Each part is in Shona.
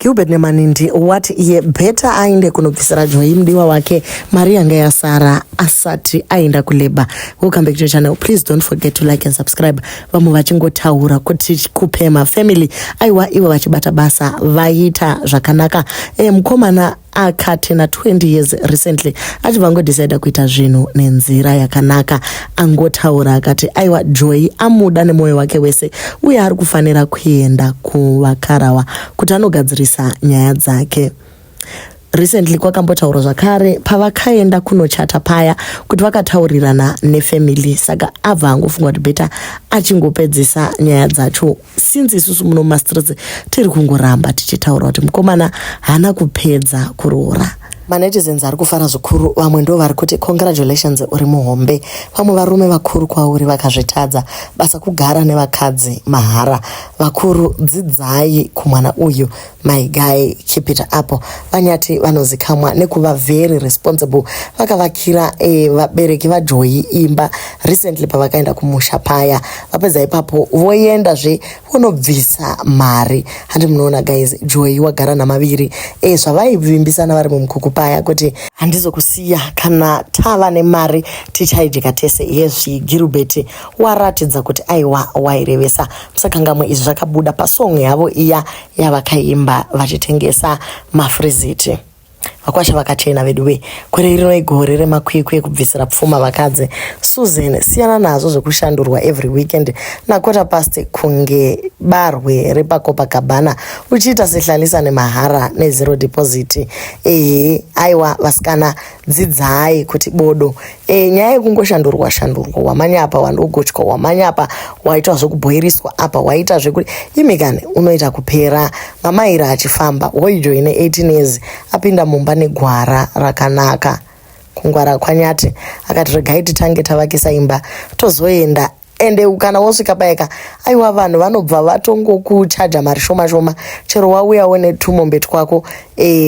Gilbert Nemanindi wati iye better aende kunobvisira Joy mudiwa wake mari yanga yasara asati aenda kuleba. Welcome back to your channel. Please don't forget to like and subscribe. Vamwe vachingotaura kuti kupema family aiwa ivo vachibata basa vaita zvakanaka. E, mukomana akatena 20 years recently achibva angodecida kuita zvinhu nenzira yakanaka. Angotaura akati aiwa Joy amuda nemwoyo wake wese uye ari kufanira kuenda kuvakarawa kuti anogadzirisa nyaya dzake. Recently kwakambotaurwa zvakare pavakaenda kunochata paya kuti vakataurirana nefamily, saka abva angofunga kuti better achingopedzisa nyaya dzacho, since isusu muno mumastreets tiri kungoramba tichitaura kuti mukomana haana kupedza kuroora. Manetizens ari kufara zvikuru. Vamwe ndo vari kuti congratulations, uri muhombe. Vamwe varume vakuru kwauri vakazvitadza basa kugara nevakadzi mahara. Vakuru dzidzai kumwana uyu. My guy, keep it up. Vanyati vanozikamwa nekuva very responsible. Vakavakira vabereki vaJoyi imba recently pavakaenda kumusha paya. Vapedza ipapo voendazve vonobvisa mari. Handi munoona guys, Joyi wagara namaviri zvavaivimbisana vari mumukuku paya kuti handizokusiya kana tava nemari tichaidya tese. Yezvi Gilbert waratidza kuti aiwa wairevesa. Musakangamwe izvi zvakabuda pasong yavo iya yavakaimba vachitengesa mafriziti. Vakwasha vakachena vedu we. Gore rino igore remakwikwi ekubvisira pfuma vakadzi. Susan, siyana nazvo zvekushandurwa every weekend naquarter past kunge barwe repaCopacabana uchiita sehlalisa nemahara nezero deposit. Ehe, aiwa vasikana, dzidzai kuti bodo. Nyaya yekungoshandurwa shandurwa, wamanya apa wandogotywa, wamanya apa waitwa zvekubhoiriswa, apa waita zvekuti imikani unoita kupera mamaira achifamba. Woijoine 18 years apinda mumba negwara rakanaka. Kungwara kwanyati akati regai titange tavakisa imba tozoenda. Ende kana wosvika paika, aiwa vanhu vanobva vatongokuchaja mari shoma shoma chero wauyawo netumombe twako.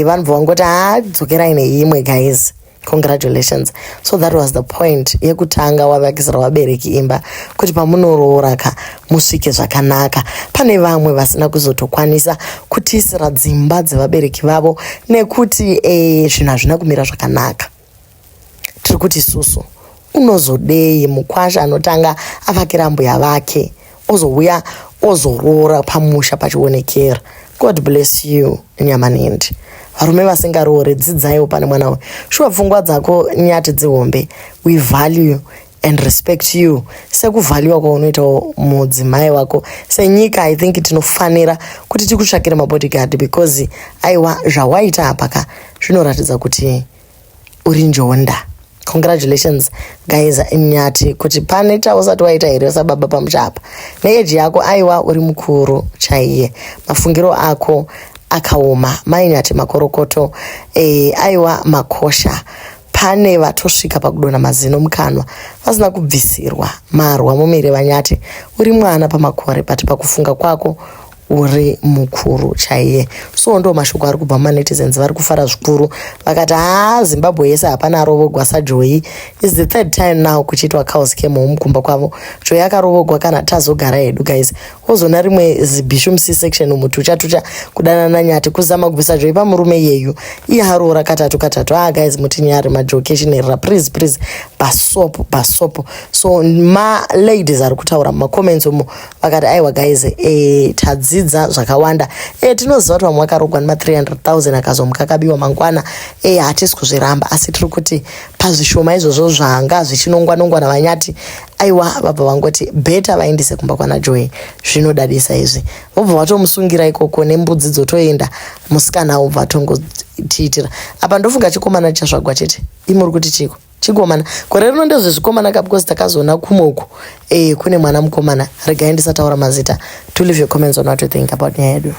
Vanobva vangoti haa, dzokerai neimwe. Guys, congratulations. So that was the point yekutanga wavakisira vabereki imba kuti pamunoroora ka musvike zvakanaka. Pane vamwe vasina kuzotokwanisa kutiisira dzimba dzevabereki vavo nekuti zvinhu hazvina kumira zvakanaka. Tiri kuti isusu unozodei mukwasha anotanga avakira mbuya vake ozouya ozoroora pamusha pachionekera? God bless you, Nyamanindi. Varume vasingaroore, dzidzaiwo pane mwana uyu. Shuwa, pfungwa dzako nyati dzihombe. We value and respect you sekuvhaliwa kwaunoitawo mudzimai wako. Senyika, I think tinofanira kuti tikutsvakire mabodyguard because aiwa zvawaita apa ka zvinoratidza kuti uri njonda. Congratulations guys. Nyati, kuti pane chausati waita here sababa pamusha apa neeji yako? Aiwa, uri mukuru chaiye, mafungiro ako akaoma. Mai Nyati, makorokoto. Aiwa makosha. Pane vatosvika pakudonha mazino mukanwa vasina kubvisirwa marwa mumire. Vanyati, uri mwana pamakore but pakufunga kwako uri mukuru chaiye. So ndo mashoko ari kubva mumanetizens. Vari kufara zvikuru, vakati haa, Zimbabwe yese hapana arovogwa saJoyi. Is the third time now kuchiitwa cows came home kumba kwavo. Joyi akarovogwa kana tazogara hedu guys, wozona rimwe zibhishu muc section umu, tucha tucha kudanana Nyati kuzama kubvisa Joyi pamurume iyeyu, iye aroora katatu katatu. Ah guys, mutinyari majoki echinherera, please please, basopo basopo. So maladies ari kutaura mumacomments umu vakati aiwa guys, tadzidza zvakawanda. Tinoziva kuti vamwe vakarogwa nema300 000 akazomuka akabiwa mangwana. Hatisi kuzviramba, asi tiri kuti pazvishoma izvozvo zvanga zvichinongwa nongwa navanyati, aiwa vabva vangoti better vaendese kumba kwana Joy. Zvinodadisa izvi. Vobva vatomusungira ikoko nembudzi dzotoenda, musikana obva atongotiitira apa. Ndofunga chikomana chichazvagwa chete. Imuri kuti chiko chikomana gore rino? Ndezvezvikomana ka, because takazoona kumwe uku kune mwana mukomana. Regai ndisataura mazita. To leave your comments on what you think about nyaya yedu.